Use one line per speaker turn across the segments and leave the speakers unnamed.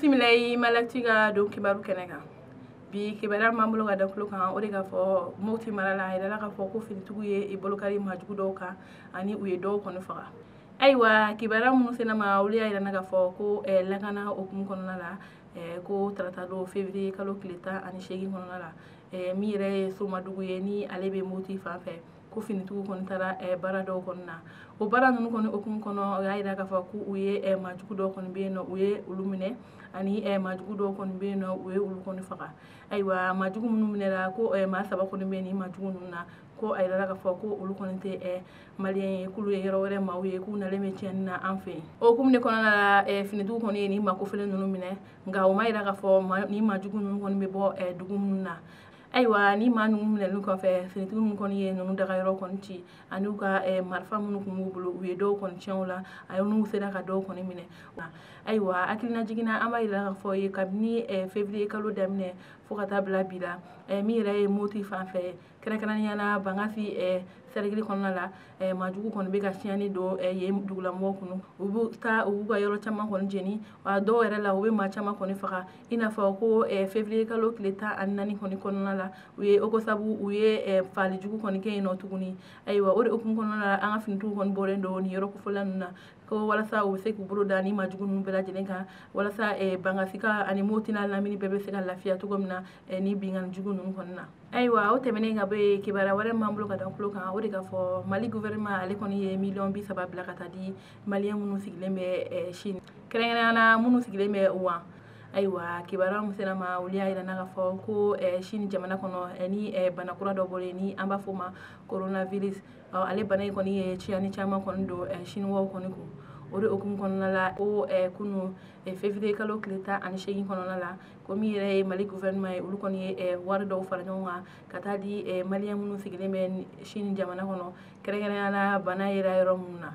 Bisimila i Malactu ka don kibaru kɛnɛ kan. Bi kibaruya min b'an bolo ka da tulo kan, o de k'a fɔ Mopti mara la, a yirala k'a fɔ ko finitigiw ye i bolokari maajugu dɔw kan ani u ye dɔw kɔni faga. Ayiwa, kibaruya minnu sera ma, olu y'a yira k'a fɔ ko lakana hukumu kɔnɔna la, ko tarata don février kalo tile 18 kɔnɔna la, min yɛrɛ ye Somadugu ye ni ale bɛ Mopti fan fɛ, ko finitigiw kɔni taara baara dɔw kɔni na. O baara ninnu kɔni hukumu kɔnɔ, o y'a yira k'a fɔ k'u ye maajugu dɔw kɔni bɛ yen nɔ, u ye olu minɛ, ani maajugu dɔw kɔni bɛ yen nɔ, u ye olu kɔni faga. Ayiwa, maajugu minnu minɛra, ko maa 3 kɔni bɛ nin maajugu ninnu na, ko a yirala k'a fɔ ko olu kɔni tɛ maliyɛn ye, k'olu ye yɔrɔ wɛrɛ maaw ye, k'u nalen bɛ tiɲɛni na an fɛ yen. O hukumu de kɔnɔna la, finitigiw kɔni ye nin maa kofɔlen ninnu minɛ, nka o ma yira k'a fɔ nin maajugu ninnu kɔni bɛ bɔ dugu minnu na. Ayiwa, ni maa ninnu minɛli kɔfɛ, finitigiw ninnu kɔni ye ninnu dagayɔrɔ kɔni ci, ani u ka marifa minnu tun b'u bolo, u ye dɔw kɔni tiɲɛ o la, a n'u sera ka dɔw kɔni minɛ. Ayiwa, hakilina jiginna, an b'a yira k'a fɔ ye kabini février kalo daminɛ fo ka taa bila bi la, min yɛrɛ ye Mopti fan fɛ, kɛrɛnkɛrɛnnenya la Bankasi sɛrɛgili kɔnɔna la, maajugu kɔni bɛ ka tiɲɛni don yen dugulamɔgɔw kun. U b'u taa, u b'u ka yɔrɔ caman kɔni jeni, wa dɔw yɛrɛ la, u bɛ maa caman kɔni faga. I n'a fɔ ko février kalo tile 14 kɔni kɔnɔna la, u ye Okosabu, u ye faalijugu kɔni kɛ yen nɔ tuguni. Ayiwa, o de hukumu kɔnɔna la, an ka finitigiw kɔni bɔlen don nin yɔrɔ kofɔla ninnu na, ko walasa u bɛ se k'u bolo da ni maajugu ninnu bɛɛ lajɛlen kan, walasa Bankasika ani Mopti n'a lamini bɛɛ bɛ se ka lafiya cogo min na ni binkanni jugu ninnu kɔni na. Ayiwa, o tɛmɛnen ka bɔ yen, kibaruya wɛrɛ min b'an bolo ka da tulo kan, o de k'a fɔ Mali gouvernement ale kɔni ye miliyɔn 30 bila ka taa di maliyɛn minnu sigilen bɛ Chine, kɛrɛnkɛrɛnnenya la minnu sigilen bɛ Wuhan. Ayiwa, kibaruya min sera ma, olu y'a yira k'a fɔ ko Chine jamana kɔnɔ, ni bana kura dɔ bɔlen ni an b'a fɔ o ma coronavirus, ale bana in kɔni ye tiɲɛni caman kɔni don chinois kɔni kun. O de hukumu kɔnɔna la, ko kunu février kalo tile 18 kɔnɔna la, ko min yɛrɛ ye Mali gouvernement ye, olu kɔni ye wari dɔw fara ɲɔgɔn kan ka taa di maliyɛn minnu sigilen bɛ Chine jamana kɔnɔ, kɛrɛnkɛrɛnnenya la bana yera yɔrɔ minnu na.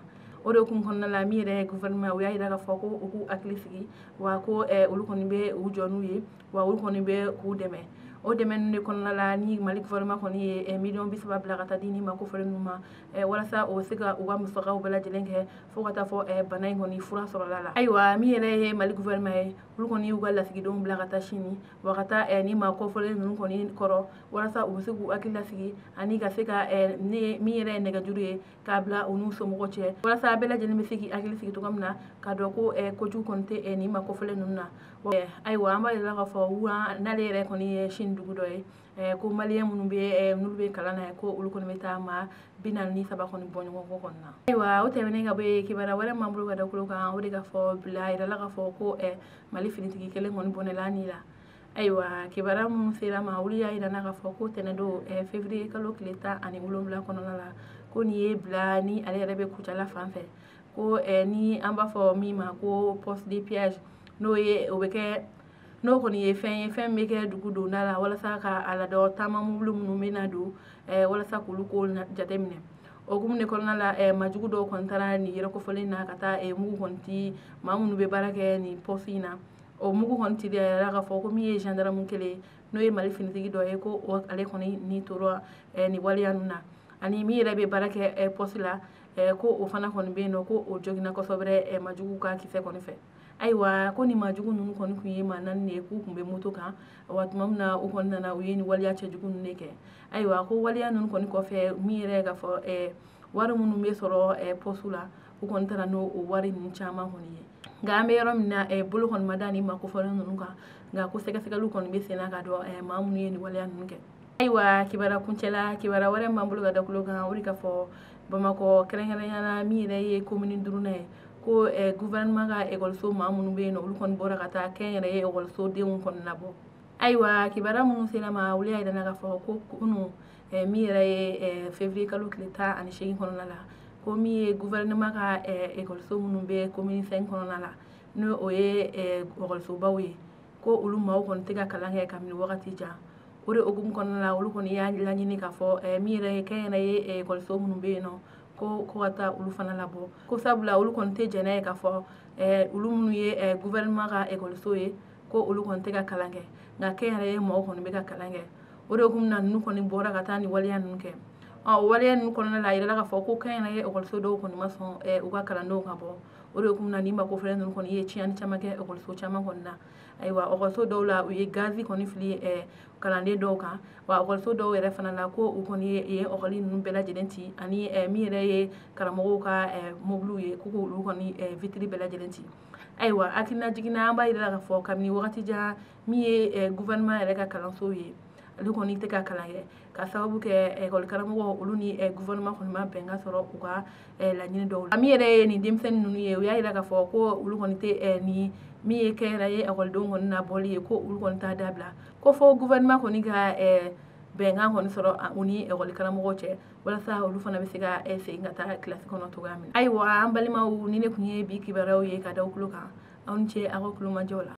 O de hukumu kɔnɔna la, min yɛrɛ ye gouvernement ye, u y'a yira k'a fɔ ko u k'u hakili sigi, wa ko olu kɔni bɛ u jɔ n'u ye, wa olu kɔni bɛ k'u dɛmɛ. O dɛmɛ ninnu de kɔnɔna la, ni Mali gouvernement kɔni ye miliyɔn 30 bila ka taa di ni maa kofɔlen ninnu ma, walasa u bɛ se ka u ka musakaw bɛɛ lajɛlen kɛ fo ka taa fɔ bana in kɔni fura sɔrɔla la. Ayiwa, min yɛrɛ ye Mali gouvernement ye, olu kɔni y'u ka lasigidenw bila ka taa Chine, wa ka taa ni maa kofɔlen ninnu kɔni kɔrɔ, walasa u bɛ se k'u hakili lasigi ani ka se ka min yɛrɛ ye nɛgɛjuru ye k'a bila u n'u somɔgɔw cɛ, walasa bɛɛ lajɛlen bɛ se k'i hakili sigi cogo min na, k'a dɔn ko kojugu kɔni tɛ nin maa kofɔlen ninnu na. Ayiwa, an b'a yira k'a fɔ Wuhan n'ale yɛrɛ kɔni ye Chine dugu dɔ ye, ko maliyɛn minnu bɛ n'olu bɛ kalan na, ko olu kɔni bɛ taa maa 43 kɔni bɔ ɲɔgɔn kɔ kɔni na. Ayiwa, o tɛmɛnen ka bɔ yen, kibaruya wɛrɛ min b'an bolo ka da tulo kan, o de k'a fɔ bila a yirala k'a fɔ ko Mali finitigi kelen kɔni bɔnɛla ni la. Ayiwa, kibaruya minnu sera ma, olu y'a yira k'a fɔ ko tɛnɛndon février kalo tile 17 kɔnɔna la, ko nin ye bila ni ale yɛrɛ bɛ Kucala fan fɛ, ko ni an b'a fɔ min ma ko poste de péage, n'o ye o bɛ kɛ n'o kɔni ye fɛn ye, fɛn bɛ kɛ dugu donda la, walasa ka a ladɔn taama mobili minnu bɛ na don, walasa k'olu ko jateminɛ. O hukumu de kɔnɔna la, maajugu dɔw kɔni taara nin yɔrɔ kofɔlen na ka taa mugu kɔni ci maa minnu bɛ baara kɛ nin poste in na. O mugu kɔni cili, a yɛrɛ k'a fɔ ko min ye gendarme kelen, n'o ye Mali finitigi dɔ ye, ko ale kɔni ni tora nin waleya ninnu na, ani min yɛrɛ bɛ baara kɛ poste la, ko o fana kɔni bɛ yen nɔ, ko o joginna kosɛbɛ maajugu ka kisɛ kɔni fɛ. Ayiwa, ko nin maajugu ninnu kɔni tun ye maa 4 de ye, k'u tun bɛ moto kan, wa tuma min na u kɔni nana, u ye nin waleya cɛjugu ninnu de kɛ. Ayiwa, ko waleya ninnu kɔni kɔfɛ, min yɛrɛ ye k'a fɔ wari minnu bɛ sɔrɔ poste la, u kɔni taara n'o wari ninnu caman kɔni ye. Nka an bɛ yɔrɔ min na, bolo kɔni ma da nin maa kofɔlen ninnu kan, nka ko sɛgɛsɛgɛliw kɔni bɛ sen na ka dɔn maa minnu ye nin waleya ninnu kɛ. Ayiwa, kibaruya kuncɛ la, kibaruya wɛrɛ min b'an bolo ka da tulo kan, o de k'a fɔ Bamakɔ, kɛrɛnkɛrɛnnenya la min yɛrɛ ye commune 5nan ye, ko gouvernement ka ekɔliso maa minnu bɛ yen nɔ, olu kɔni bɔra ka taa kɛnyɛrɛye ekɔlisodenw kɔni labɔ. Ayiwa, kibaruya minnu sera ma, olu y'a yira k'a fɔ ko kunu, min yɛrɛ ye février kalo tile 18 kɔnɔna la, ko min ye gouvernement ka ekɔliso minnu bɛ commune 5 kɔnɔna la, n'o o ye ekɔlisobaw ye, ko olu maaw kɔni tɛ ka kalan kɛ kabini wagati jan. O de hukumu kɔnɔna la, olu kɔni y'a laɲini k'a fɔ min yɛrɛ ye kɛnyɛrɛye ekɔliso minnu bɛ yen nɔ, ko ka taa olu fana labɔ, ko sabula olu kɔni tɛ jɛn n'a ye k'a fɔ olu minnu ye gouvernement ka ekɔliso ye, ko olu kɔni tɛ ka kalan kɛ, nka kɛnyɛrɛye maaw kɔni bɛ ka kalan kɛ. O de hukumu na, ninnu kɔni bɔra ka taa nin waleya ninnu kɛ. O waleya ninnu kɔnɔna la, a yirala k'a fɔ ko kɛnyɛrɛye ekɔliso dɔw kɔni ma sɔn u ka kalandenw ka bɔ. O de hukumu na, ni mako fɛnɛ ninnu kɔni ye tiɲɛni caman kɛ ekɔliso caman kɔni na. Ayiwa, ekɔliso dɔw la, u ye gazi kɔni fili kalanden dɔw kan. Wa ekɔliso dɔw yɛrɛ fana la, ko u kɔni ye ekɔli ninnu bɛɛ lajɛlen ci, ani min yɛrɛ ye karamɔgɔw ka mobiliw ye, ko k'olu kɔni vitiri bɛɛ lajɛlen ci. Ayiwa, hakilina jiginna, an b'a yira k'a fɔ kabini wagati jan, min ye gouvernement yɛrɛ ka kalansow ye, ale kɔni tɛ ka kalan kɛ, ka sababu kɛ ekɔli karamɔgɔ olu ni gouvernement kɔni ma bɛnkan sɔrɔ u ka laɲini dɔw la. Min yɛrɛ ye nin denmisɛnnin ninnu ye, u y'a yira k'a fɔ ko olu kɔni tɛ nin min ye kɛnyɛrɛye ekɔlidenw kɔni na bɔli ye, ko olu kɔni t'a dabila, ko fo gouvernement kɔni ka bɛnkan kɔni sɔrɔ u ni ekɔli karamɔgɔw cɛ, walasa olu fana bɛ se ka segin ka taa kilasi kɔnɔ cogoya min na. Ayiwa, an balimaw, ni ne tun ye bi kibaruyaw ye ka da aw tulo kan. Aw ni ce aw ka kulomajɔw la.